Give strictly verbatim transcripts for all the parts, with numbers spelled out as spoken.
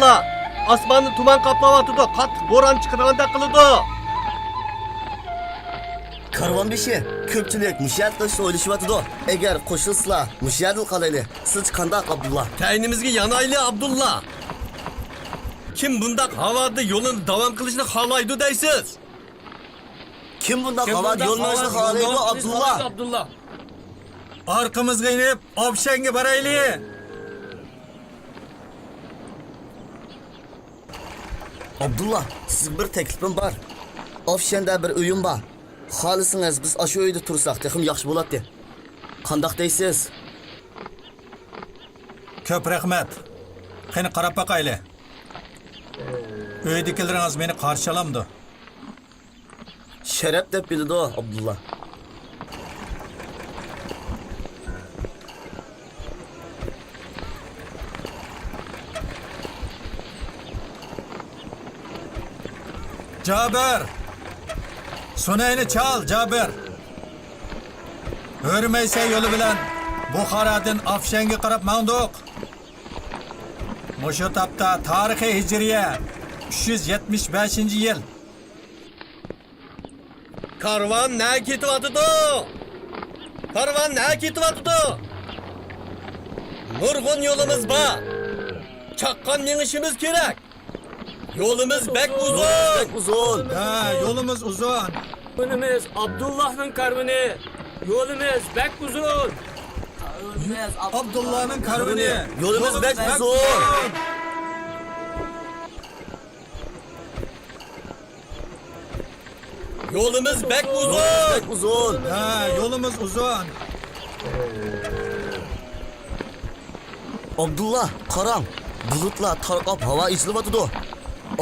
ئاسماننى تۇمان قاپلاۋاتىدۇ، قاتتىق بوران چىقىدىغاندەك قىلىدۇ. كارۋان بېشى، كۆپچىلىك مۇشۇ يەردە قېلىشنى ئويلىشىۋاتىدۇ. ئەگەر قوشۇلسىلا، مۇشۇ يەردىلا قالايلى. سىزچە قانداق، ئابدۇللا؟ كەينىمىزگە يانايلى، ئابدۇللا. كىم بۇنداق ھاۋادا يولىنى داۋام قىلىشنى خالايدۇ دەيسىز؟ كىم بۇنداق ھاۋادا يول مېڭىشنى خالايدۇ، ئابدۇللا؟ ئارقىمىزغا يېنىپ، ئاپشەنگە بارايلى. ئابدۇللا، سىزگە بىر تەكلىپىم بار. ئاپشەندە بىر ئۆيۈم بار. خالىسىڭىز، بىز ئاشۇ ئۆيدە تۇرساق تېخىمۇ ياخشى بولاتتى. قانداق دەيسىز؟ كۆپ رەھمەت. قېنى، قاراپ باقايلى. ئۆيدىكىلىرىڭىز مېنى قارشى ئالامدۇ؟ شەرەپ دەپ بىلىدۇ، ئابدۇللا. جابىر! سۇنەينى چال، جابىر! ھۆرمەيسە يولى بىلەن بۇخارادىن ئافشەنگە قاراپ ماڭدۇق. مۇشۇ تاپتا تارىخىي ھىجرىيە ئۈچ يۈز يەتمىش بەشىنچى يىل. كارۋان نەگە كېتىۋاتىدۇ؟ كارۋان نەگە كېتىۋاتىدۇ؟ نۇرغۇن يولىمىز بار. چاققان مېڭىشىمىز كېرەك. يولىمىز بەك ئۇزۇن. بەك ئۇزۇن. ھە، يولىمىز ئۇزۇن. يولىمىز ئابدۇللاھنىڭ كارۋىنى. يولىمىز بەك ئۇزۇن. ئابدۇللانىڭ كارۋىنى. يولىمىز بەك ئۇزۇن. يولىمىز بەك ئۇزۇن. بەك ئۇزۇن. ھە، يولىمىز ئۇزۇن. ئابدۇللا، قاراڭ، بۇلۇتلار تارقاپ ھاۋا ئېچىلىۋاتىدۇ.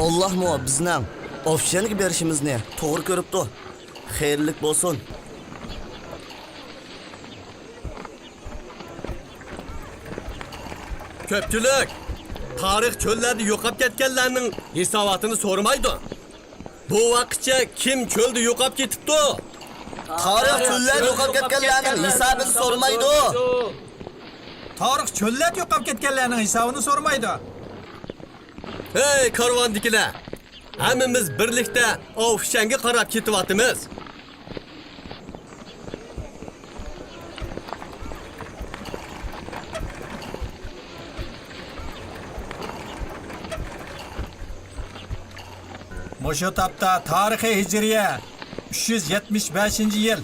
ئاللاھمۇ بىزنىڭ ئوفشەنگە بېرىشىمىزنى توغرا كۆرۈپتۇ. خەيرلىك بولسۇن. كۆپچىلىك، تارىخ چۆللەردە يوقاپ كەتكەنلەرنىڭ ھېساباتىنى سورىمايدۇ. بۇ ۋاقىتچە كىم چۆلدە يوقاپ كېتىپتۇ؟ تارىخ چۆللەردە يوقاپ كەتكەنلەرنىڭ ھېسابىنى سورىمايدۇ. تارىخ چۆللەردە يوقاپ كەتكەنلەرنىڭ ھېسابىنى سورىمايدۇ. ھەي، كارۋاندىكىلەر! ھەممىمىز بىرلىكتە ئاۋۇشەنگە قاراپ كېتىۋاتىمىز. مۇشۇ تاپتا تارىخىي ھىجرىيە ئۈچ يۈز يەتمىش بەشىنچى يىل.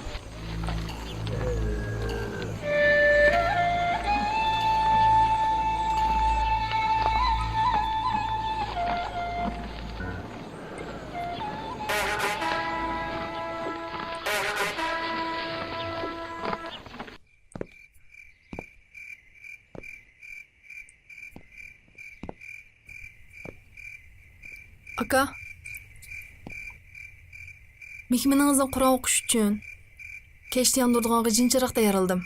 ئاكا، مېھمىنىڭىزنىڭ قۇرئان ئوقۇش ئۈچۈن كەچتە ياندۇرىدىغان جىنچىراغ تەييارلىدىم.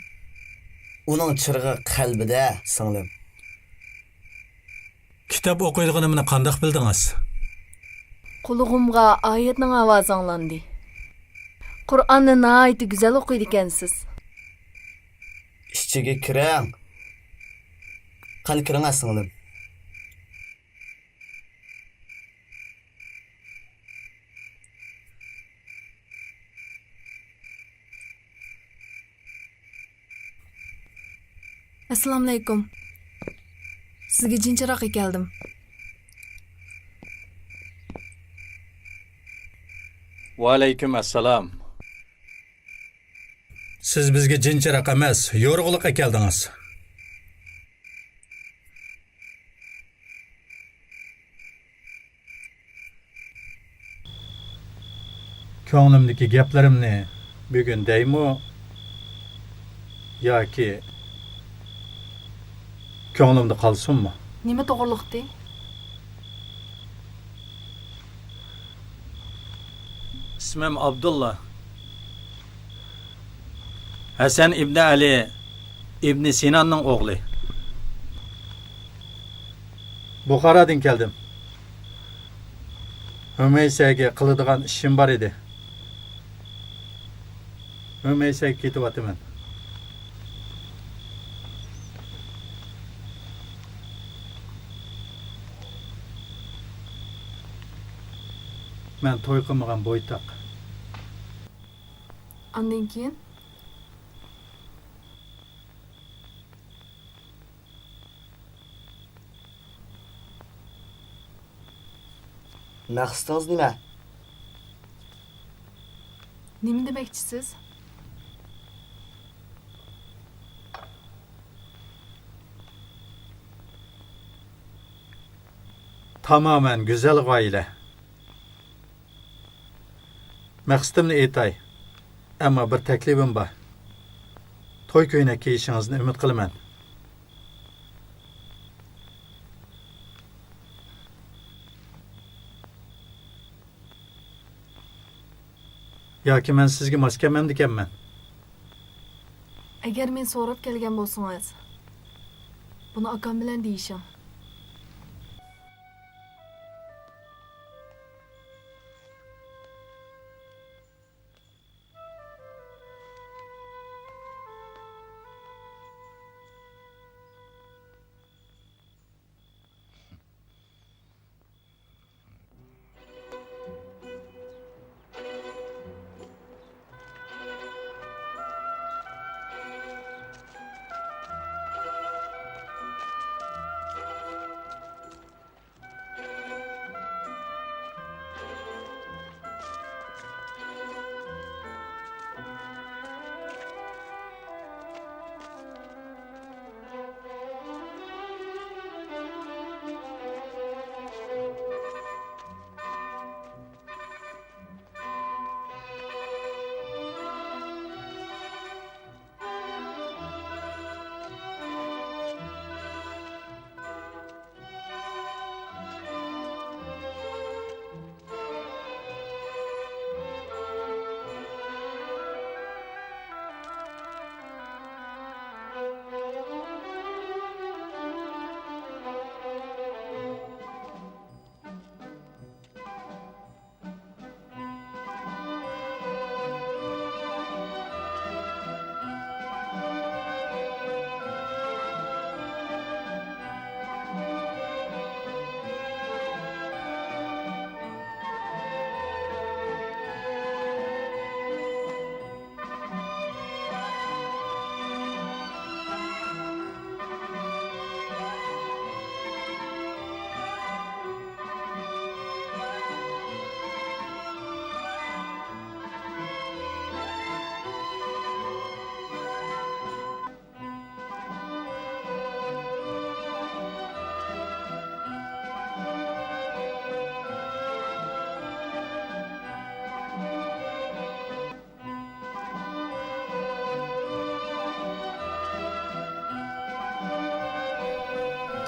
ئۇنىڭ چىرىغى قەلبىدە، سىڭلىم. كىتاب ئوقۇيدىغىنىمنى قانداق بىلدىڭىز؟ قۇلىقىمغا ئايەتنىڭ ئاۋازى ئاڭلاندى. قۇرئاننى ناھايىتى گۈزەل ئوقۇيدىكەنسىز. ئىچىگە كىرىڭ. قېنى كىرىڭە، سىڭلىم. ئەسسالامۇئەلەيكۇم. سىزگە جىنچىراغ ئەكەلدىم. ۋەئەلەيكۇم ئەسسالام. سىز بىزگە جىنچىراغ ئەمەس، يورۇقلۇق ئەكەلدىڭىز. كۆڭلۈمدىكى گەپلىرىمنى بۈگۈن دەيمۇ ياكى كۆڭلۈمدە قالسۇنمۇ؟ نېمە توغرۇلۇقتى؟ ئىسمىم ئابدۇللا. ھەسەن ئىبنى ئەلى ئىبنى سىناننىڭ ئوغلى. بۇخارادىن كەلدىم. ھۈمەيسەگە قىلىدىغان ئىشىم بار ئىدى. ھۈمەيسەگە كېتىۋاتىمەن. مەن توي قىلمىغان بويتاق. ئاندىن كېيىن؟ مەقسىتىڭىز نېمە؟ نېمە دېمەكچىسىز؟ تامامەن گۈزەل غايىلە. مەقسىتىمنى ئېيتاي، ئەمما بىر تەكلىپىم بار. توي كۆينەك كىيىشىڭىزنى ئۈمىد قىلىمەن. ياكى مەن سىزگە ماس كەلمەمدىكەنمەن؟ ئەگەر مېنى سوراپ كەلگەن بولسىڭىز، بۇنى ئاكام بىلەن دېيىشىڭ.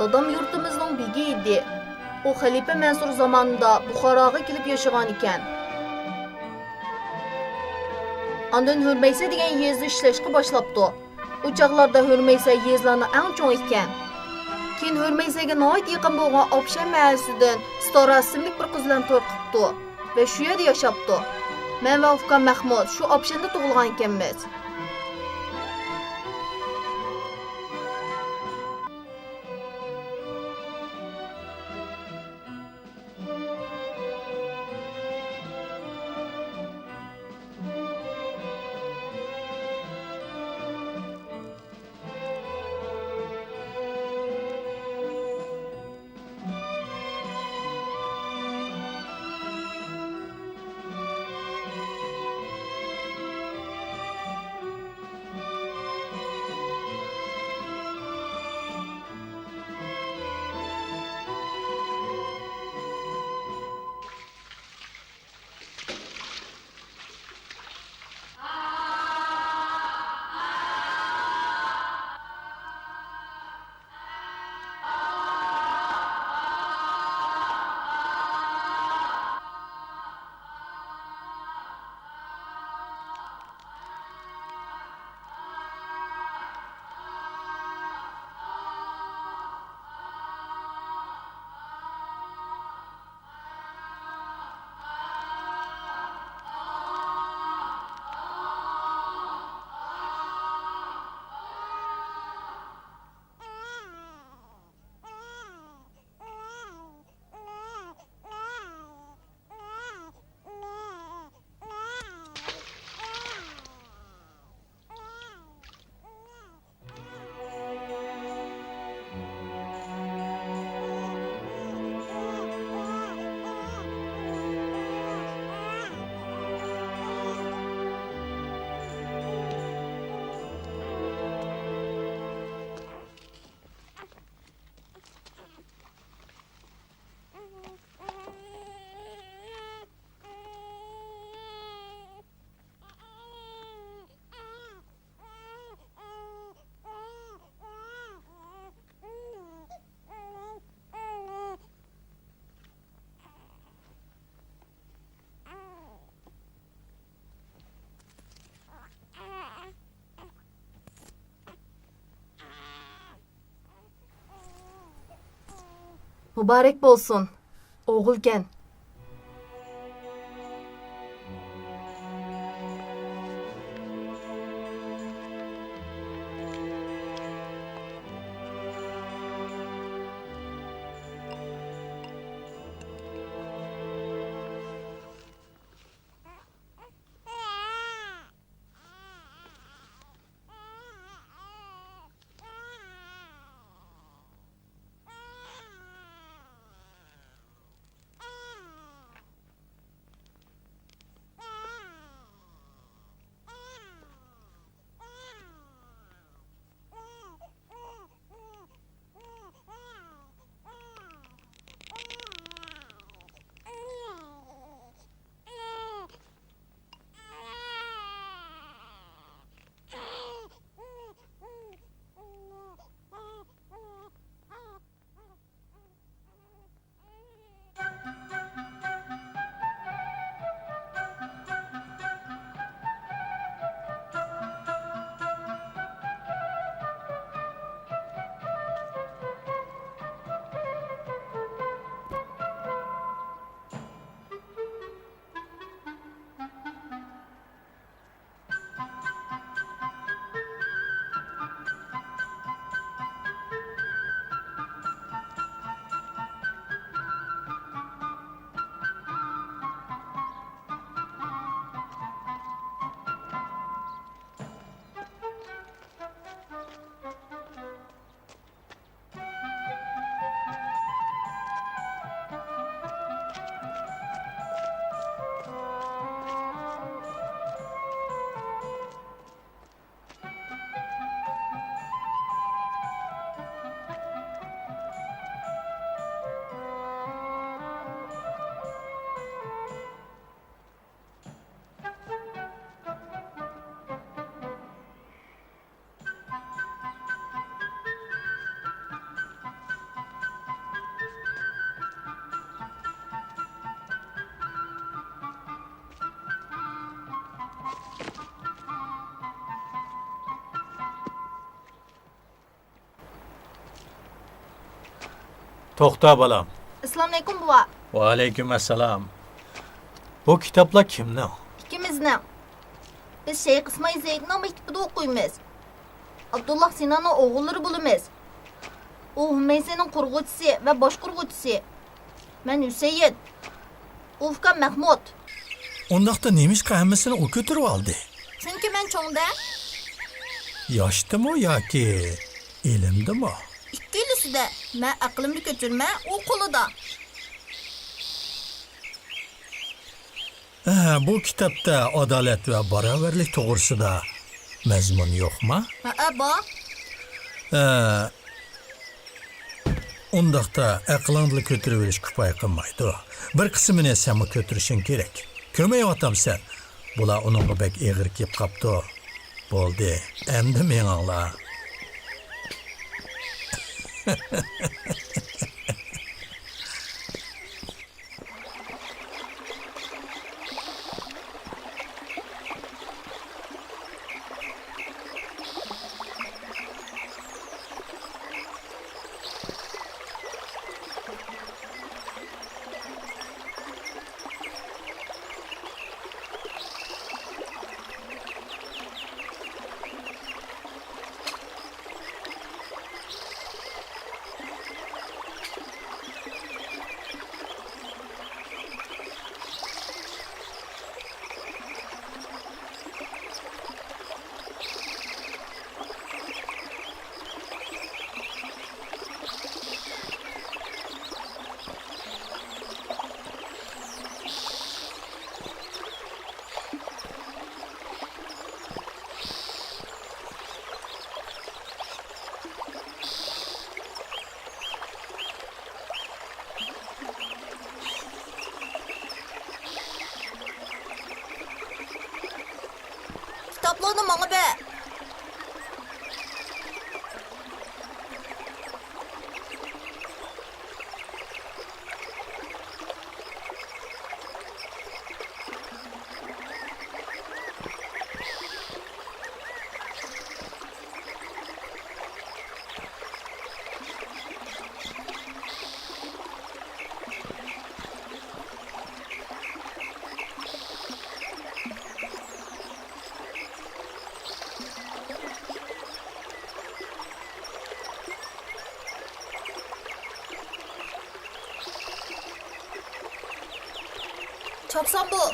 دادام يۇرتىمىزنىڭ بېگى ئىدى. ئۇ خەلىپە مەنسۇر زامانىدا بۇخاراغا كېلىپ ياشىغانىكەن. ئاندىن ھۆرمەيسە دېگەن يېزىدا ئىشلەشكە باشلاپتۇ. ئۇ چاغلاردا ھۆرمەيسە يېزىلارنىڭ ئەڭ چوڭى ئىكەن. كېيىن ھۆرمەيسەگە ناھايىتى يېقىن بولغان ئاپشەن مەھەللىسىدىن ستارا ئىسىملىك بىر قىز بىلەن توي قىپتۇ ۋە شۇ يەردە ياشاپتۇ. مەن ۋە ئۇكام مەخمۇت شۇ ئاپشەندە تۇغۇلغان ئىكەنمىز. مۇبارەك بولسۇن، ئوغۇلكەن. توختا، بالام. ئەسسالامۇئەلەيكۇم، بوۋا. ۋەئەلەيكۇم ئەسسالام. بۇ كىتابلار كىمنىڭ؟ ئىككىمىزنىڭ. بىز شەيخ ئىسمائىل زەيدنىڭ مەكتىپىدە ئوقۇيمىز. ئابدۇللا سىناننىڭ ئوغۇللىرى بولىمىز. ئۇ ھۈمەيسىنىڭ قۇرغۇچىسى ۋە باشقۇرغۇچىسى. مەن ھۈسەيىن. ئۇ ئۇكام مەھمۇد. ئۇنداقتا نېمىشقا ھەممىسىنى ئۇ كۆتۈرۈۋالدى؟ چۈنكى مەن چوڭدا. ياشتىمۇ ياكى ئىلىمدىمۇ؟ ئىككىلىسىدە. مەن ئەقلىمدە كۆتۈرىمەن، ئۇ قولىدا. ھە، بۇ كىتابتا ئادالەت ۋە باراۋەرلىك توغرىسىدا مەزمۇن يوقما؟ ھەئە، بار. ھە، ئۇنداقتا ئەقلىڭدىلا كۆتۈرۈۋېلىش كۇپايە قىلمايدۇ. بىر قىسمىنى سەنمۇ كۆتۈرۈشۈڭ كېرەك. كۆرمەيۋاتامسەن، بۇلار ئۇنىڭغا بەك ئېغىر كېلىپ قاپتۇ. بولدى، ئەمدى مېڭىڭلار. كىتابلارنى ماڭا بەر. چاپسان بول.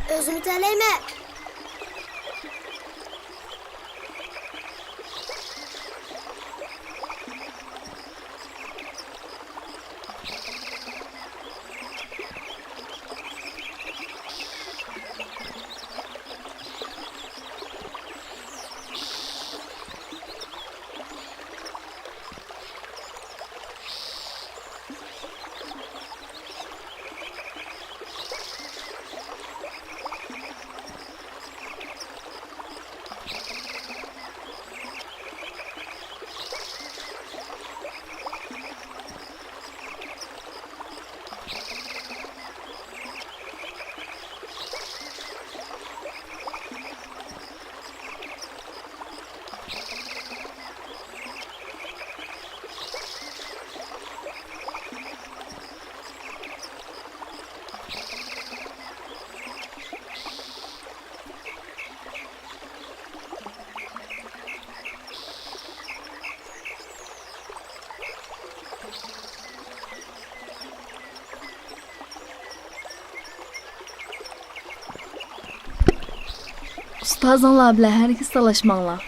ئۆزۈم تەلەيمەن. ئۇستازىڭلار بىلەن ھەرگىز تالاشماڭلار.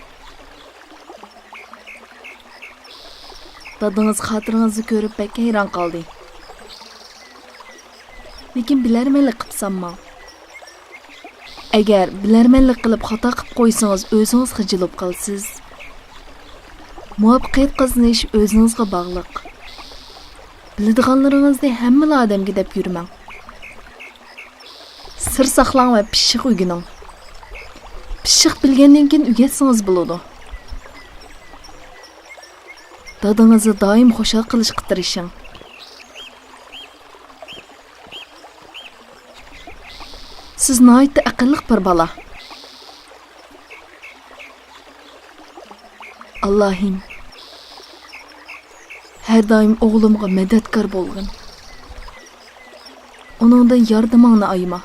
دادىڭىز خاتىرىڭىزنى كۆرۈپ بەك ھەيران قالدى. لېكىن بىلەرمەنلىك قىپسانماڭ. ئەگەر بىلەرمەنلىك قىلىپ خاتا قىپ قويسىڭىز، ئۆزىڭىز خىجىل بولۇپ قالىسىز. مۇۋەپپەقىيەت قازىنىش ئۆزىڭىزگە باغلىق. بىلىدىغانلىرىڭىزنى ھەممىلا ئادەمگە دەپ يۈرمەڭ. سىر ساقلاڭ ۋە پىششىق ئۆگىنىڭ. پىششىق بىلگەندىن كېيىن ئۆگەتسىڭىز بولىدۇ. دادىڭىزنى دائىم خۇشال قىلىشقا تىرىشىڭ. سىز ناھايىتى ئەقىللىق بىر بالا. ئاللاھىم، ھەر دائىم ئوغلۇمغا مەدەتكار بولغىن. ئۇنىڭدىن ياردىمىڭنى ئايىما.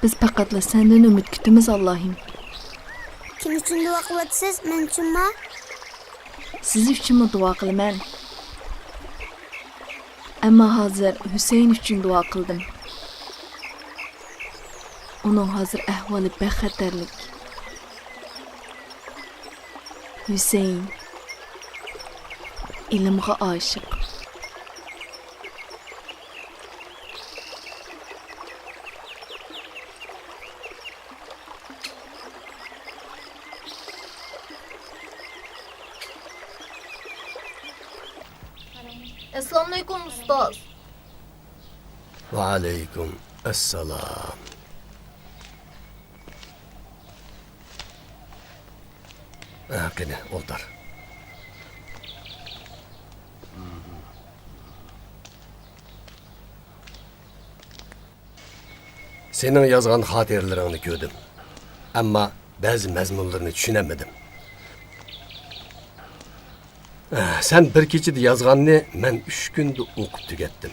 بىز پەقەتلا سەندىن ئۈمىد كۈتىمىز، ئاللاھىم. كىم ئۈچۈن دۇئا قىلىۋاتىسىز؟ مەن ئۈچۈنمۇ؟ سىز ئۈچۈنمۇ دۇئا قىلىمەن. ئەمما ھازىر ھۈسەيىن ئۈچۈن دۇئا قىلدىم. ئۇنىڭ ھازىر ئەھۋالى بەك خەتەرلىك. ھۈسەيىن ئىلىمغا ئاشىق. ئەسسالامۇئەلەيكۇم، ئۇستاز. ۋەئەلەيكۇم ئەسسالام. ھە، قېنى، ئولتۇر. سېنىڭ يازغان خاتىرىلىرىڭنى كۆردۈم. ئەمما بەزى مەزمۇنلىرىنى چۈشىنەلمىدىم. سەن بىر كېچىدە يازغاننى مەن ئۈچ كۈندە ئوقۇپ تۈگەتتىم.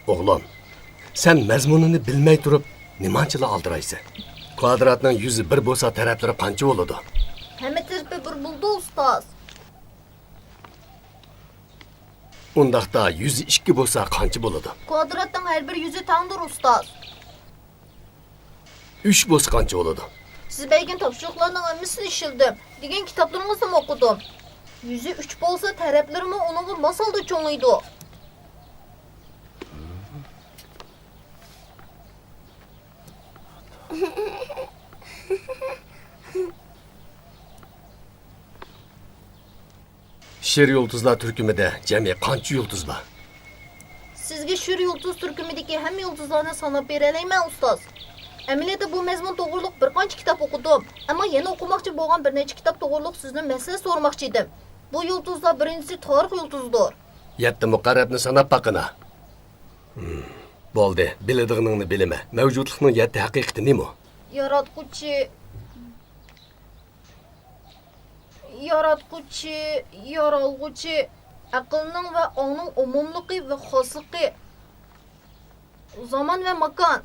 ئوغلۇم، سەن مەزمۇنىنى بىلمەي تۇرۇپ نېمانچىلا ئالدىرايسەن؟ كۋادراتنىڭ يۈزى بىر بولسا، تەرەپلىرى قانچە بولىدۇ؟ ھەممە تەرىپى بىر بولىدۇ، ئۇستاز. ئۇنداقتا يۈزى ئىككى بولسا قانچە بولىدۇ؟ كۋادراتنىڭ ھەر بىر يۈزى تەڭدۇر، ئۇستاز. ئۈچ بولسا قانچە بولىدۇ؟ سىز بەرگەن تاپشۇرۇقلارنىڭ ھەممىسىنى ئىشلىدىم. دېگەن كىتابلىرىڭىزنىمۇ ئوقۇدۇم. يۈزى ئۈچ بولسا، تەرەپلىرىمۇ ئۇنىڭغا ماس ھالدا چوڭىيىدۇ. شىر يۇلتۇزلار تۈركۈمىدە جەمئىي قانچە يۇلتۇز بار؟ سىزگە شىر يۇلتۇز تۈركۈمىدىكى ھەممە يۇلتۇزلارنى ساناپ بېرەلەيمەن، ئۇستاز. ئەمەلىيەتتە بۇ مەزمۇن توغرۇلۇق بىر قانچە كىتاب ئوقۇدۇم. ئەمما يەنە ئوقۇماقچى بولغان بىر نەچچە كىتاب توغرۇلۇق سىزدىن مەسلىھەت سورىماقچى ئىدىم. بۇ يۇلتۇزلار بىرىنچىسى تارىخ يۇلتۇزىدۇر. يەتتە مۇقەررەبنى ساناپ باققىنا. ھىم، بولدى، بىلىدىغىنىڭنى بىلىمە. مەۋجۇتلۇقنىڭ يەتتە ھەقىقىتى نېمە؟ ياراتقۇچى. ياراتقۇچى، يارالغۇچى، ئەقىلنىڭ ۋە ئاڭنىڭ ئومۇملۇقى ۋە خاسلىقى، زامان ۋە ماكان.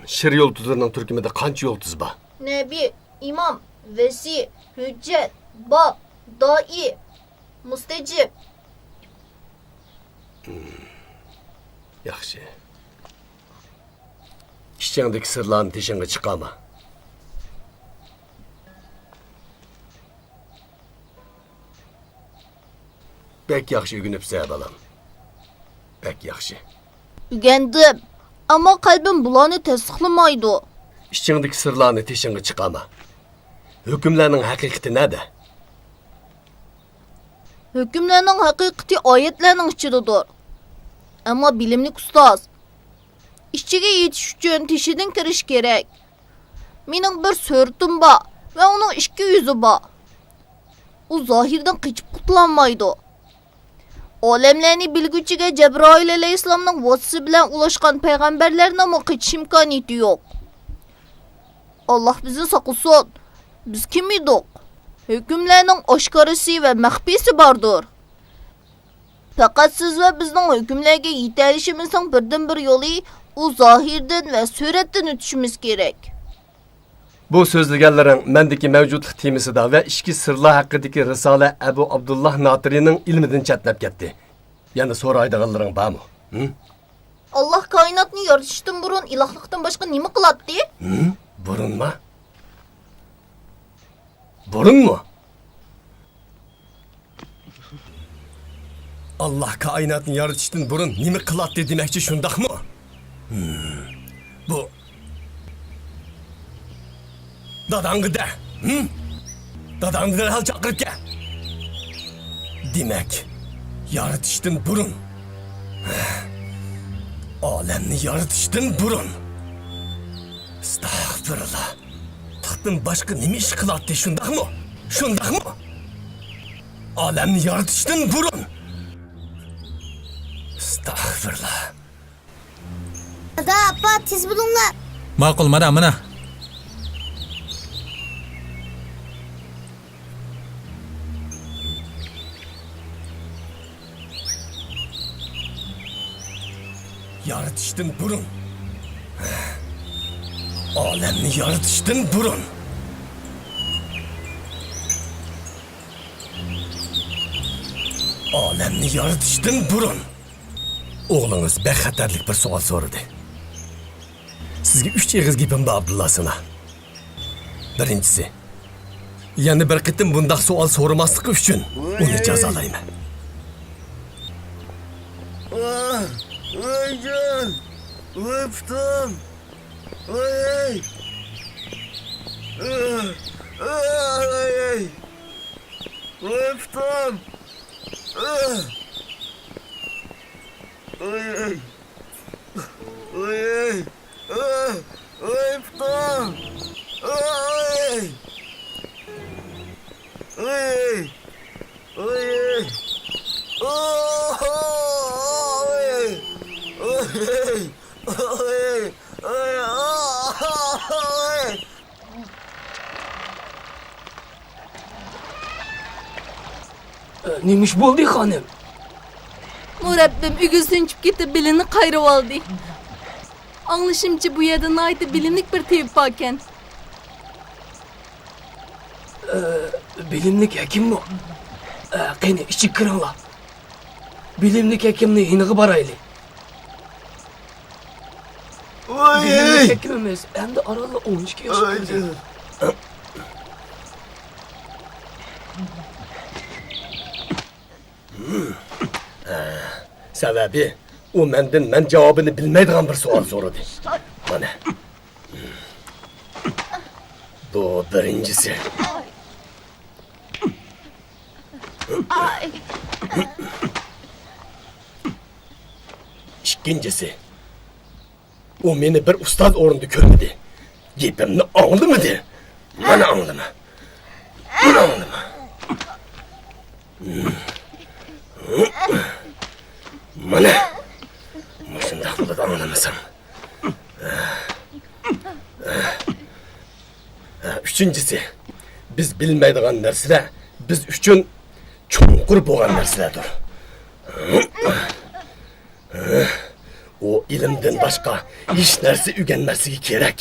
شىر يۇلتۇزلىرىنىڭ تۈركۈمىدە قانچە يۇلتۇز بار؟ نەبى، ئىمام، ۋەسىي، ھۆججەت، باب، دائى، مۇستەجىب. ياخشى. ئىچىڭدىكى سىرلارنى تېشىڭغا چىقارما. بەك ياخشى ئۆگىنىپسەن، بالام. بەك ياخشى. ئۆگەندىم، ئەمما قەلبىم بۇلارنى تەستىقلىمايدۇ. ئىچىڭدىكى سىرلارنى تېشىڭغا چىقارما. ھۆكۈملەرنىڭ ھەقىقىتى نەدە؟ ھۆكۈملەرنىڭ ھەقىقىتى ئايەتلەرنىڭ ئىچىدىدۇر. ئەمما بىلىملىك ئۇستاز ئىچىگە يېتىش ئۈچۈن تېشىدىن كىرىش كېرەك. مېنىڭ بىر سۈرىتىم بار ۋە ئۇنىڭ ئىككى يۈزى بار. ئۇ زاھىردىن قېچىپ قۇتۇلالمايدۇ. ئالەملەرنى بىلگۈچىگە جەبرائىل ئەلەيھىسسالامنىڭ ۋاسىتىسى بىلەن ئۇلاشقان پەيغەمبەرلەرنىڭمۇ قېچىش ئىمكانىيىتى يوق. ئاللاھ بىزنى ساقلىسۇن. بىز كىم ئىدۇق؟ ھۆكۈملەرنىڭ ئاشكارىسى ۋە مەخپىيسى باردۇر. پەقەت سىز ۋە بىزنىڭ ھۆكۈملەرگە يېتەلىشىمىزنىڭ بىردىنبىر يولى ئۇ زاھىردىن ۋە سۈرەتتىن ئۆتۈشىمىز كېرەك. بۇ سۆزلىگەنلىرىڭ مەندىكى مەۋجۇتلۇق تېمىسىدا ۋە ئىچكى سىرلار ھەققىدىكى رىسالە ئەبۇ ئابدۇللاھ ناتىرىنىڭ ئىلمىدىن چەتنەپ كەتتى. يەنە سورايدىغانلىرىڭ بارمۇ؟ ھىم؟ ئاللاھ كائىناتنى يارىتىشتىن بۇرۇن ئىلاھلىقتىن باشقا نېمە قىلاتتى؟ ھىم؟ بۇرۇنما؟ بۇرۇنمۇ؟ ئاللاھ كائىناتنى يارىتىشتىن بۇرۇن نېمە قىلاتتى دېمەكچى، شۇنداقمۇ؟ ھىم. بۇ داداڭغا دە. ھىم؟ داداڭنى دەرھال چاقىرىپ كەل. دېمەك، يارىتىشتىن بۇرۇن. ئالەمنى يارىتىشتىن بۇرۇن. ئەستەغپىرۇللا. تاختىن باشقا نېمە ئىش قىلاتتى، شۇنداقمۇ؟ شۇنداقمۇ؟ ئالەمنى يارىتىشتىن بۇرۇن. ئەستەغپىرۇللا. دادا، ئاپا، تېز بولۇڭلار. ماقۇل، مانا، مانا. يارىتىشتىن بۇرۇن. ئالەمنى يارىتىشتىن بۇرۇن. ئالەمنى يارىتىشتىن بۇرۇن. ئوغلىڭىز بەك خەتەرلىك بىر سوئال سورىدى. سىزگە ئۈچ ئېغىز گېپىم بار، ئابدۇللا سىنا. بىرىنچىسى، يەنە بىر قېتىم بۇنداق سوئال سورىماسلىقى ئۈچۈن ئۇنى جازالايمەن. ۋاي جان، ۋاي پۇتۇم، ۋاي، ۋاي پۇتۇم. ۋاي، ۋاي، ۋاي پۇتۇم. ۋاي، ۋاي، ۋاي، ۋاي، ۋاي، ۋاي، ۋاي. نېمە ئىش بولدى، خانىم؟ مۇرەببىم ئۆگزە سۈنچۈپ كېتىپ، بېلىنى قايرىۋالدى. ئاڭلىشىمچە، بۇ يەردە ناھايىتى بىلىملىك بىر تېبىب باركەن. ئە، بىلىملىك ھەكىممۇ؟ ئە، قېنى، ئىچىگە كىرىڭلار. بىلىملىك ھەكىمنىڭ يېنىغا بارايلى. ۋاي! بىلىملىك ھەكىمىمىز ئەمدى ئارانلا ئون ئىككى ياشقا كىردى. سەۋەبى، ئۇ مەندىن مەن جاۋابىنى بىلمەيدىغان بىر سوئال سورىدى. مانا. بۇ بىرىنچىسى. ئىككىنچىسى. ئۇ مېنى بىر ئۇستاز ئورنىدا كۆرمىدى. گېپىمنى ئاڭلىمىدى. مانا ئاڭلىما. مانا ئاڭلىما. مانا. مۇشۇنداق بولىدۇ ئاڭلىمىساڭ. ئۈچىنچىسى، بىز بىلمەيدىغان نەرسىلەر بىز ئۈچۈن چوڭقۇر بولغان نەرسىلەردۇر. ئۇ ئىلىمدىن باشقا ھېچ نەرسە ئۆگەنمەسلىكى كېرەك.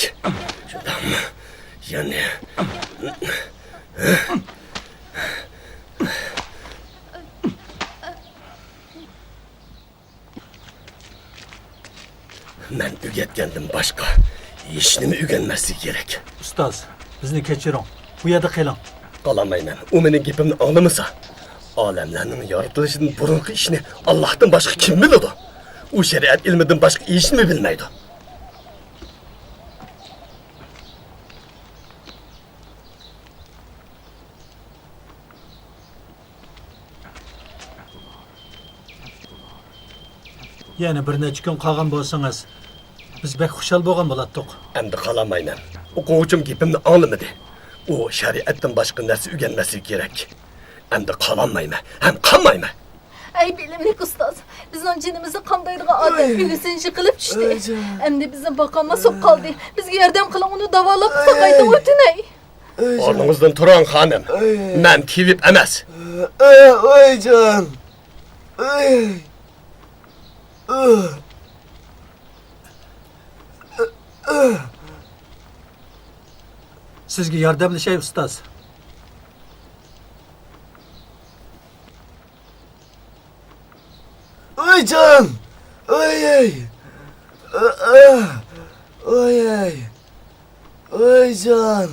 شۇنداقمۇ؟ يەنى. مەن ئۆگەتكەندىن باشقا ھېچنېمە ئۆگەنمەسلىكى كېرەك. ئۇستاز، بىزنى كەچۈرۈڭ. بۇ يەردە قېلىڭ. قالالمايمەن. ئۇ مېنىڭ گېپىمنى ئاڭلىمىسا. ئالەملەرنىڭ يارىتىلىشىدىن بۇرۇنقى ئىشنى ئاللاھتىن باشقا كىم بىلىدۇ؟ ئۇ شەرىئەت ئىلمىدىن باشقا ھېچنېمە بىلمەيدۇ. يەنە بىر نەچچە كۈن قالغان بولسىڭىز، بىز بەك خۇشال بولغان بولاتتۇق. ئەمدى قالالمايمەن. ئوقۇغۇچىم گېپىمنى ئاڭلىمىدى. ئۇ شەرىئەتتىن باشقا نەرسە ئۆگەنمەسلىكى كېرەك. ئەمدى قالالمايمەن ھەم قالمايمەن. ئەي بىلىملىك ئۇستاز، بىزنىڭ جېنىمىزنى قامدايدىغان ئادەم ئۆگزىنى يىقىلىپ چۈشتى. ئەمدى بىزنى باقالماس بولۇپ قالدى. بىزگە ياردەم قىلىڭ، ئۇنى داۋالاپ ساقايتىڭ، ئۆتۈنەي. ئورنىڭىزدىن تۇرۇڭ، خانىم. مەن تېۋىپ ئەمەس. ئۆيجان. ئۆي. سىزگە ياردەملىشەي، ئۇستاز. ئۆيجان! ئۆي! ئۆي! ئۆي! ئۆيجان!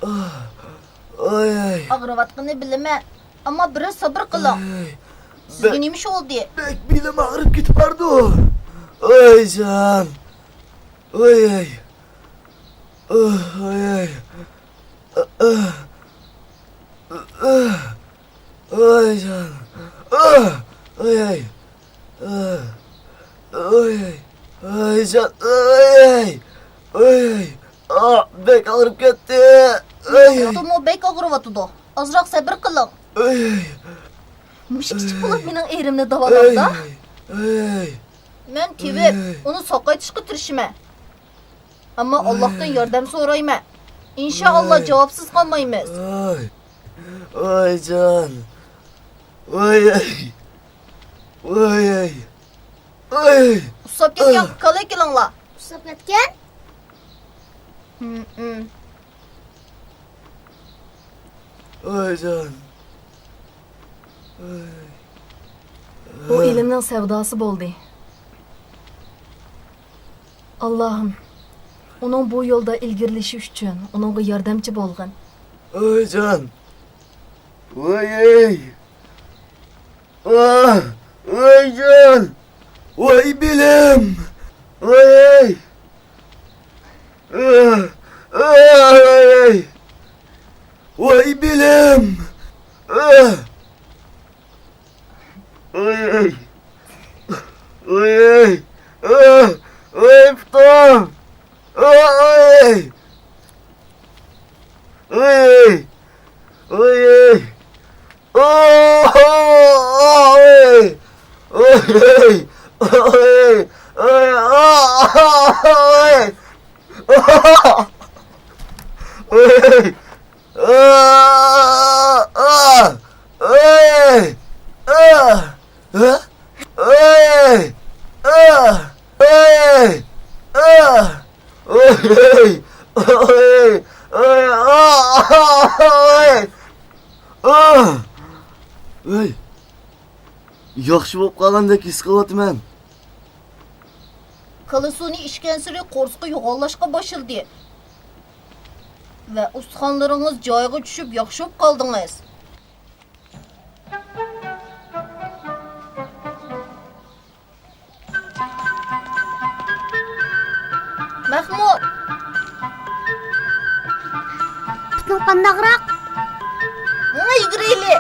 ئۆي! ئاغرىۋاتقىنىنى بىلىمەن، ئەمما بىراز سەۋر قىلىڭ. ئۆي! سىزگە نېمە ئىش بولدى؟ بەك بېلىم ئاغرىپ كېتىپ بارىدۇ. ئۆيجان! ئۆي! ئۆي! ئۆي! ئۆي! ئۆيجان. ئۆي. ئۆي. ئۆيجان. ئۆي. ئۆي. ئا، بەك ئاغرىپ كەتتى. ئۆي. دوختۇرمۇ بەك ئاغرىۋاتىدۇ. ئازراق سەبرى قىلىڭ. ئۆي. مۇشۇ كىچىك بولۇپ مېنىڭ ئېرىمنى داۋالاڭدا. ئۆي. مەن تېۋىپ، ئۇنى ساقايتىشقا تىرىشىمەن. ئەمما ئاللاھتىن ياردەم سورايمەن. ئىنشائاللا، جاۋابسىز قالمايمىز. ئاي. ئايجان. ئاي، ئاي. ئاي، ئاي. ئاي. ئۇسساپ كەتكەن كالا ئەكېلىڭلار. ئۇسساپ كەتكەن؟ ھم، ھم. ئايجان. ئاي. ئۇ ئىلىمنىڭ سەۋداسى بولدى. ئاللاھىم، ئۇنىڭ بۇ يولدا ئىلگىرىلىشى ئۈچۈن ئۇنىڭغا ياردەمچى بولغىن. ئايجان. ۋاي. ئاھ، ۋايجان. ۋاي بېلىم. ۋاي. ئاھ، ئاھ، ۋاي. ۋاي بېلىم. ئاھ. ۋاي. ۋاي. ئاھ، ۋاي پۇتۇم. ۋاي. ۋاي. ۋاي. ياخشى بولۇپ قالغاندەك ھېس قىلىۋاتىمەن. كالا سۇنى ئىچكەنسېرى قورسىقى يوغانلاشقا باشلىدى ۋە ئۇستىخانلىرىڭىز جايىغا چۈشۈپ ياخشى بولۇپ قالدىڭىز. مەخمۇت! پۇتۇڭ قانداقراق؟ ماڭا يۈگۈرەيلى!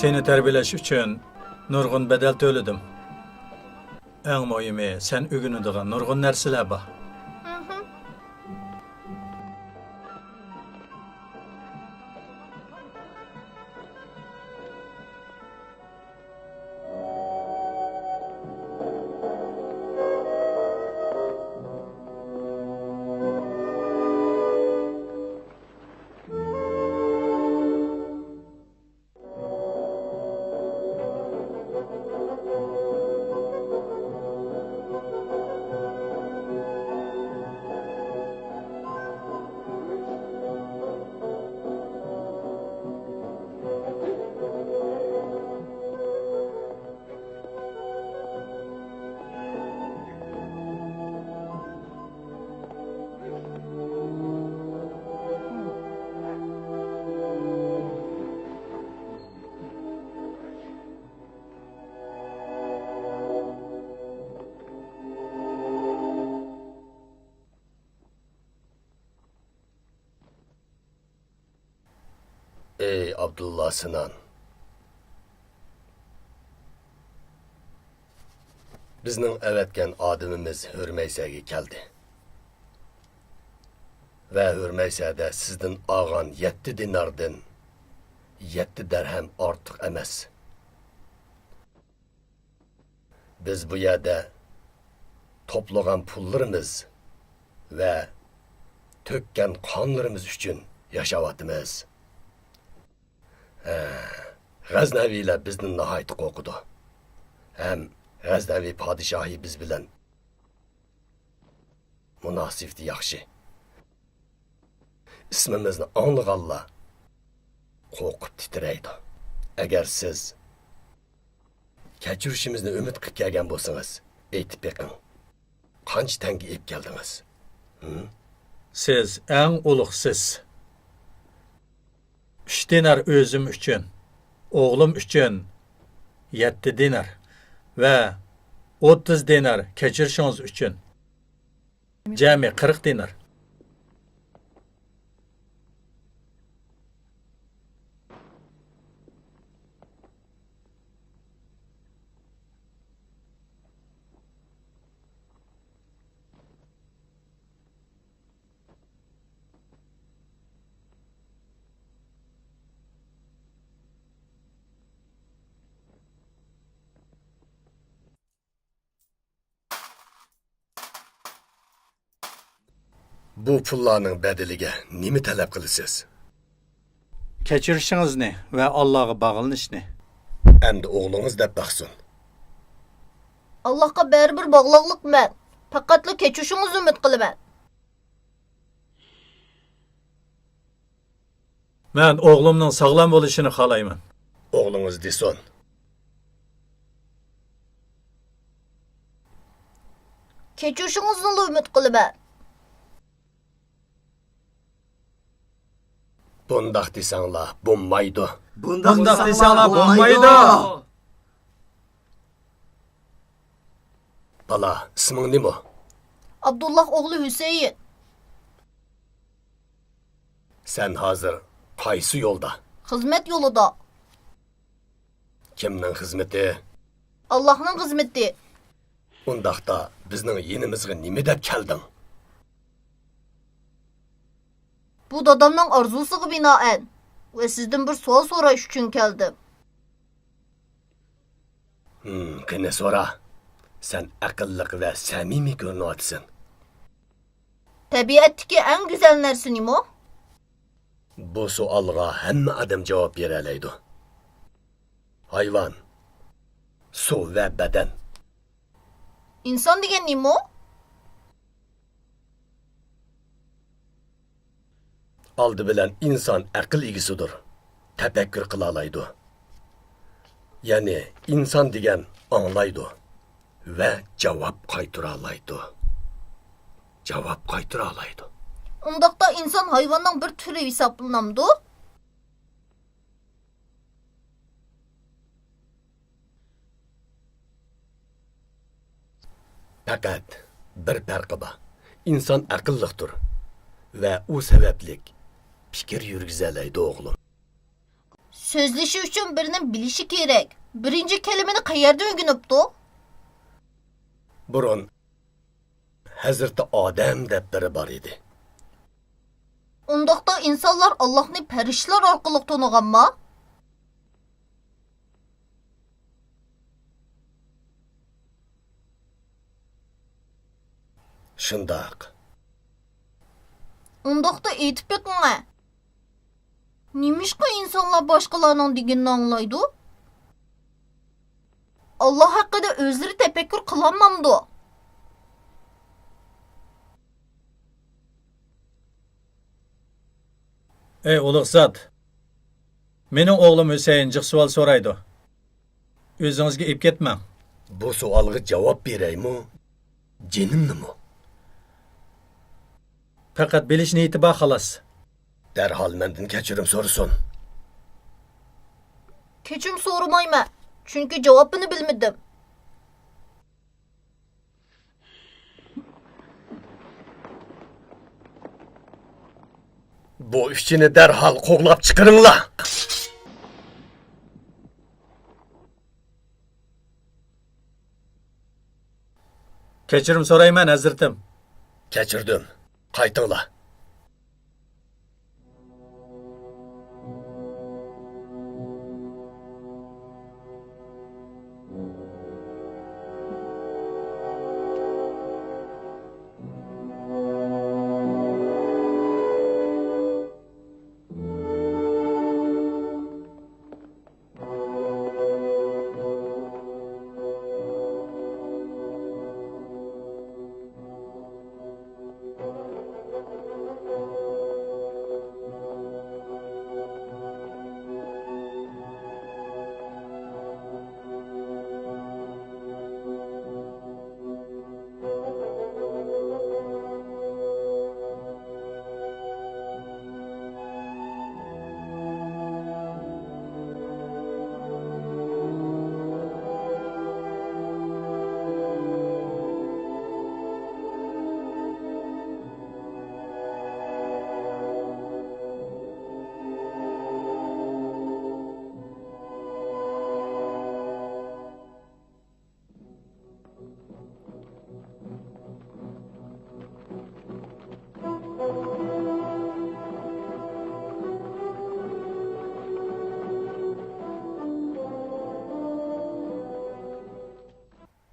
سېنى تەربىيەلەش ئۈچۈن نۇرغۇن بەدەل تۆلىدىم. ئەڭ مۇھىمى، سەن ئۆگىنىدىغان نۇرغۇن نەرسىلەر بار. ئەي ئابدۇللا سىنان! بىزنىڭ ئەۋەتكەن ئادىمىمىز ھۆرمەيسەگە كەلدى. ۋە ھۆرمەيسەدە سىزدىن ئالغان يەتتە دىناردىن يەتتە دەرھەم ئارتۇق ئەمەس. بىز بۇ يەردە توپلىغان پۇللىرىمىز ۋە تۆككەن قانلىرىمىز ئۈچۈن ياشاۋاتىمىز. ھە، غەزنەۋىلەر بىزدىن ناھايىتى قورقىدۇ. ھەم غەزنەۋى پادىشاھى بىز بىلەن مۇناسىۋىتى ياخشى. ئىسمىمىزنى ئاڭلىغانلا قورقۇپ تىترەيدۇ. ئەگەر سىز كەچۈرۈشىمىزنى ئۈمىد قىلىپ كەلگەن بولسىڭىز، ئېيتىپ بېقىڭ. قانچە تەڭگە ئېلىپ كەلدىڭىز؟ ھىم؟ سىز ئەڭ ئۇلۇغ سىز. ئۈچ دىنار ئۆزۈم ئۈچۈن، ئوغلۇم ئۈچۈن يەتتە دىنار ۋە ئوتتۇز دىنار كەچۈرۈشىڭىز ئۈچۈن. جەمئىي قىرىق دىنار. بۇ پۇللارنىڭ بەدىلىگە نېمە تەلەپ قىلىسىز؟ كەچۈرۈشىڭىزنى ۋە ئاللاغا باغلىنىشنى. ئەمدى ئوغلىڭىز دەپ باقسۇن. ئاللاغا بەرىبىر باغلاقلىقمەن. پەقەتلا كەچۈرۈشىڭىزنى ئۈمىد قىلىمەن. مەن ئوغلۇمنىڭ ساغلام بولۇشىنى خالايمەن. ئوغلىڭىز دېسۇن. كەچۈرۈشىڭىزنىلا ئۈمىد قىلىمەن. بۇنداق دېسەڭلار بولمايدۇ. بۇنداق دېسەڭلار بولمايدۇ. بالا، ئىسمىڭ نېمە؟ ئابدۇللا ئوغلى ھۈسەيىن. سەن ھازىر قايسى يولدا؟ خىزمەت يولىدا. كىمنىڭ خىزمىتى؟ ئاللاھنىڭ خىزمىتى. ئۇنداقتا بىزنىڭ يېنىمىزغا نېمە دەپ كەلدىڭ؟ بۇ دادامنىڭ ئارزۇسىغا بىنائەن ۋە سىزدىن بىر سوئال سوراش ئۈچۈن كەلدىم. ھىم، قېنى سورا. سەن ئەقىللىق ۋە سەمىمىي كۆرۈنۈۋاتىسەن. تەبىئەتتىكى ئەڭ گۈزەل نەرسە نېمە؟ بۇ سوئالغا ھەممە ئادەم جاۋاب بېرەلەيدۇ. ھايۋان، سۇ ۋە بەدەن. ئىنسان دېگەن نېمە؟ ئالدى بىلەن ئىنسان ئەقىل ئىگىسىدۇر، تەپەككۇر قىلالايدۇ. يەنى ئىنسان دېگەن ئاڭلايدۇ ۋە جاۋاب قايتۇرالايدۇ. جاۋاب قايتۇرالايدۇ. ئۇنداقتا ئىنسان ھايۋاننىڭ بىر تۈرى ھېسابلىنامدۇ؟ پەقەت بىر پەرقى بار. ئىنسان ئەقىللىقتۇر ۋە ئۇ سەۋەبلىك پىكىر يۈرگۈزەلەيدۇ، ئوغلۇم. سۆزلىشى ئۈچۈن بىرنى بىلىشى كېرەك. بىرىنچى كەلىمىنى قەيەردە ئۆگىنىپتۇ؟ بۇرۇن ھەزرىتى ئادەم دەپ بىرى بار ئىدى. ئۇنداقتا ئىنسانلار ئاللاھنى پەرىشتىلەر ئارقىلىق تونۇغانما؟ شۇنداق. ئۇنداقتا ئېيتىپ بېقىڭە. نېمىشقا ئىنسانلار باشقىلارنىڭ دېگىنىنى ئاڭلايدۇ؟ ئاللا ھەققىدە ئۆزلىرى تەپەككۇر قىلالمامدۇ؟ ئەي ئۇلۇغ زات! مېنىڭ ئوغلۇم ھۈسەيىن جىق سوئال سورايدۇ. ئۆزىڭىزگە ئېلىپ كەتمەڭ. بۇ سوئالغا جاۋاب بېرەيمۇ، جېنىمنىمۇ؟ پەقەت بىلىش نىيىتى بار، خالاس. دەرھال مەندىن كەچۈرۈم سورىسۇن. كەچۈرۈم سورىمايمەن، چۈنكى جاۋابىنى بىلمىدىم. بۇ ئۈچىنى دەرھال قوغلاپ چىقىرىڭلار! كەچۈرۈم سورايمەن، ھەزرىتىم. كەچۈردۈم. قايتىڭلار.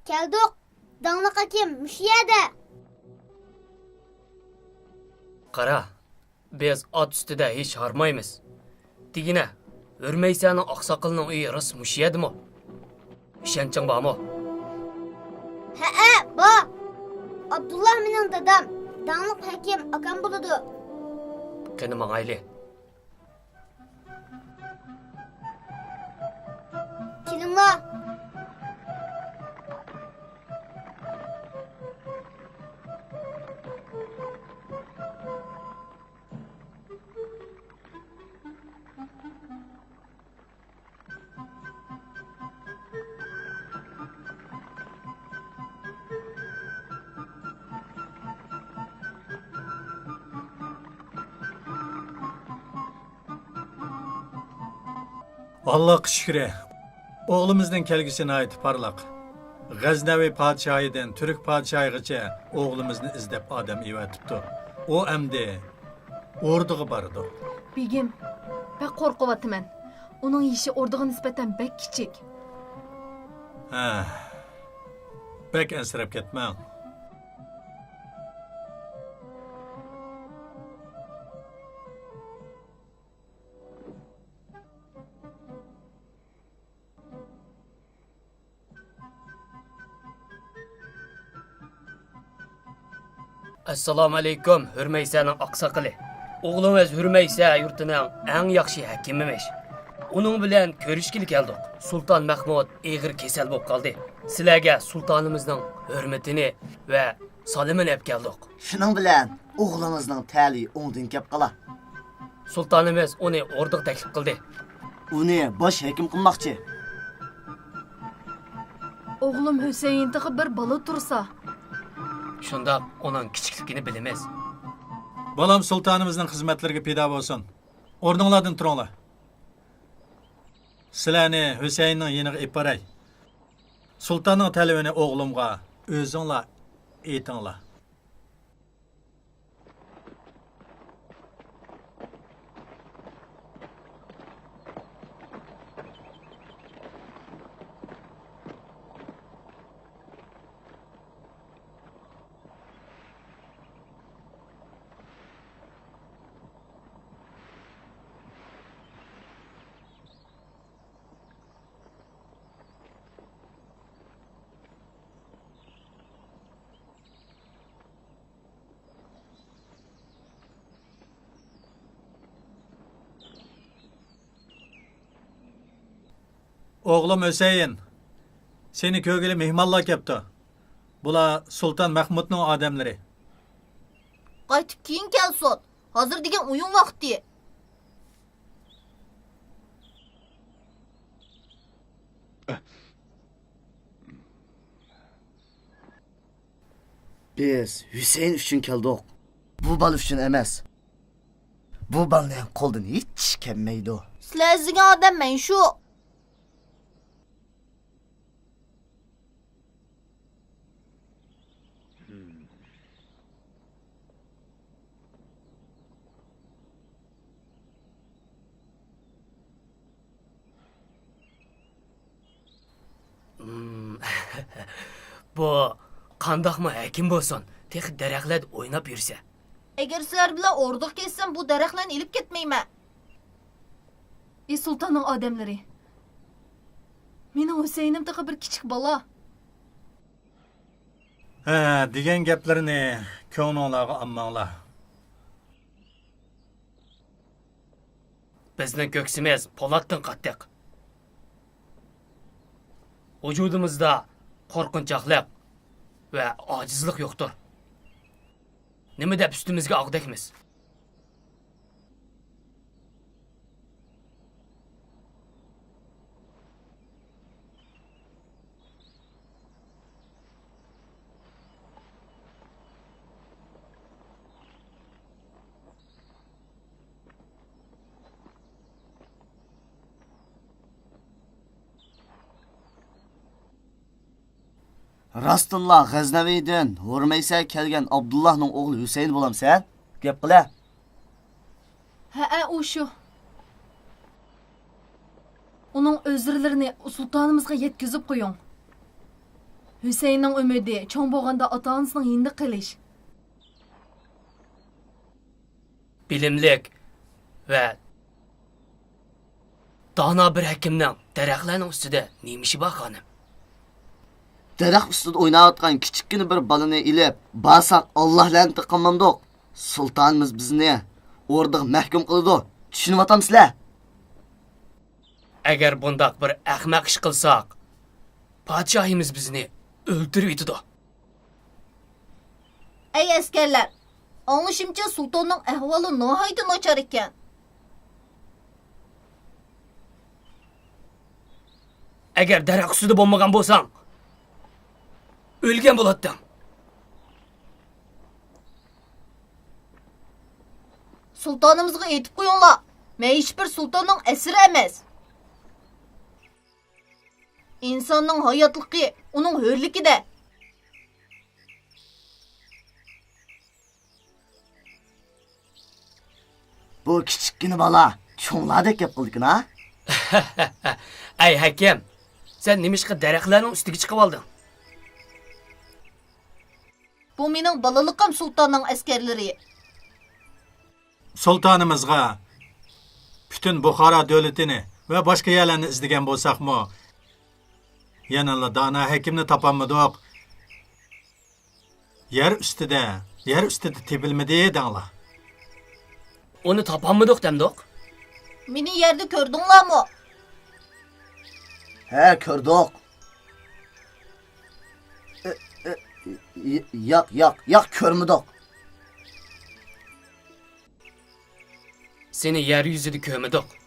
كەلدۇق، داڭلىق ھەكىم مۇشۇ يەردە. قارا، بىز ئات ئۈستىدە ھېچ ھارمايمىز. دېگىنە، ھۆرمەيسەنىڭ ئاقساقىلىنىڭ ئۆيى راست مۇشۇ يەردىمۇ؟ ئىشەنچىڭ بارمۇ؟ ھەئە، بار. ئابدۇللا مېنىڭ دادام، داڭلىق ھەكىم ئاكام بولىدۇ. قېنى، ماڭايلى. كېلىڭلار. ئاللاغا شۈكرى، ئوغلىمىزنىڭ كەلگۈسى ناھايىتى پارلاق. غەزنەۋى پادىشاھىدىن تۈرك پادىشاھىغىچە ئوغلىمىزنى ئىزدەپ ئادەم ئەۋەتىپتۇ. ئۇ ئەمدى ئوردىغا بارىدۇ. بېگىم، بەك قورقۇۋاتىمەن. ئۇنىڭ يېشى ئوردىغا نىسبەتەن بەك كىچىك. ھە، بەك ئەنسىرەپ كەتمەڭ. ئەسسالامۇئەلەيكۇم، ھۆرمەيسەنىڭ ئاقساقىلى. ئوغلىڭىز ھۆرمەيسە يۇرتىنىڭ ئەڭ ياخشى ھەكىمىمىش. ئۇنىڭ بىلەن كۆرۈشكىلى كەلدۇق. سۇلتان مەھمۇد ئېغىر كېسەل بولۇپ قالدى. سىلەرگە سۇلتانىمىزنىڭ ھۆرمىتىنى ۋە سالىمىنى ئەپ كەلدۇق. شۇنىڭ بىلەن ئوغلىڭىزنىڭ تەلىيى ئوڭدىن كەپ قالا. سۇلتانىمىز ئۇنى ئوردىغا تەكلىپ قىلدى. ئۇنى باش ھېكىم قىلماقچى. ئوغلۇم ھۈسەيىن تېخى بىر بالا تۇرسا. شۇنداق، ئۇنىڭ كىچىكلىكىنى بىلىمىز. بالام سۇلتانىمىزنىڭ خىزمەتلىرىگە پىدا بولسۇن. ئورنۇڭلاردىن تۇرۇڭلار. سىلەرنى ھۈسەيىننىڭ يېنىغا ئېلىپ باراي. سۇلتاننىڭ تەلىپىنى ئوغلۇمغا ئۆزۈڭلار ئېيتىڭلار. ئوغلۇم ھۈسەيىن، سېنى كۆرگىلى مېھمانلار كەپتۇ. بۇلار سۇلتان مەھمۇدنىڭ ئادەملىرى. قايتىپ كېيىن كەلسۇن. ھازىر دېگەن ئويۇن ۋاقتى. بىز ھۈسەيىن ئۈچۈن كەلدۇق. بۇ بالا ئۈچۈن ئەمەس. بۇ بالىنىڭ قولىدىن ھېچ ئىش كەلمەيدۇ. سىلەر ئىزدىگەن ئادەم مەن شۇ. بۇ قانداقمۇ ھەكىم بولسۇن، تېخى دەرەخلەردە ئويناپ يۈرسە. ئەگەر سىلەر بىلەن ئوردىغا كەتسەم، بۇ دەرەخلەرنى ئېلىپ كەتمەيمەن. ئى سۇلتاننىڭ ئادەملىرى! مېنىڭ ھۈسەيىنىم تېخى بىر كىچىك بالا. ھە، دېگەن گەپلىرىنى كۆڭلۈڭلارغا ئالماڭلار. بىزنىڭ كۆكسىمىز پولاتتىن قاتتىق. ۋۇجۇدىمىزدا قورقۇنچاقلىق ۋە ئاجىزلىق يوقتۇر. نېمە دەپ ئۈستىمىزگە ئاغدەكمىز؟ راستتىنلا غەزنەۋىدىن ھورمەيسەگە كەلگەن ئابدۇللاھنىڭ ئوغلى ھۈسەيىن بولامسەن؟ گەپ قىلە. ھەئە، ئۇ شۇ. ئۇنىڭ ئۆزرىلىرىنى سۇلتانىمىزغا يەتكۈزۈپ قويۇڭ. ھۈسەيىننىڭ ئۈمىدى چوڭ بولغاندا ئاتا-ئانىسىنىڭ يېنىدا قېلىش. بىلىملىك ۋە دانا بىر ھەكىمنىڭ دەرەخلەرنىڭ ئۈستىدە نېمە ئىشى بار، خانىم؟ دەرەخ ئۈستىدە ئويناۋاتقان كىچىككىنە بىر بالىنى ئېلىپ بارساق، ئاللا لەنىتى قىلمامدۇق؟ سۇلتانىمىز بىزنى ئوردىغا مەھكۇم قىلىدۇ. چۈشىنىۋاتامسىلەر؟ ئەگەر بۇنداق بىر ئەخمەق ئىش قىلساق، پادىشاھىمىز بىزنى ئۆلتۈرۈۋېتىدۇ. ئەي ئەسكەرلەر، ئاڭلىشىمچە، سۇلتاننىڭ ئەھۋالى ناھايىتى ناچار ئىكەن. ئەگەر دەرەخ ئۈستىدە بولمىغان بولساڭ، ئۆلگەن بولاتتىڭ. سۇلتانىمىزغا ئېيتىپ قويۇڭلار، مەن ھېچبىر سۇلتاننىڭ ئەسىرى ئەمەس. ئىنساننىڭ ھاياتلىقى ئۇنىڭ ھۆرلۈكىدە. بۇ كىچىككىنە بالا چوڭلاردەك گەپ قىلىدىكىن ھا؟ ئەي ھەكىم، سەن نېمىشقا دەرەخلەرنىڭ ئۈستىگە چىقىۋالدىڭ؟ بۇ مېنىڭ بالىلىقىم، سۇلتاننىڭ ئەسكەرلىرى. سۇلتانىمىزغا پۈتۈن بۇخارا دۆلىتىنى ۋە باشقا يەرلەرنى ئىزدىگەن بولساقمۇ، يەنىلا دانا ھەكىمنى تاپالمىدۇق. يەر ئۈستىدە، يەر ئۈستىدە تېپىلمىدى دەڭلار. ئۇنى تاپالمىدۇق دەمدۇق؟ مېنى يەردە كۆردۈڭلارمۇ؟ ھە، كۆردۇق. ئە، ئە، ي-، ياق، ياق، ياق، كۆرمىدۇق. سېنى يەر يۈزىدە كۆرمىدۇق.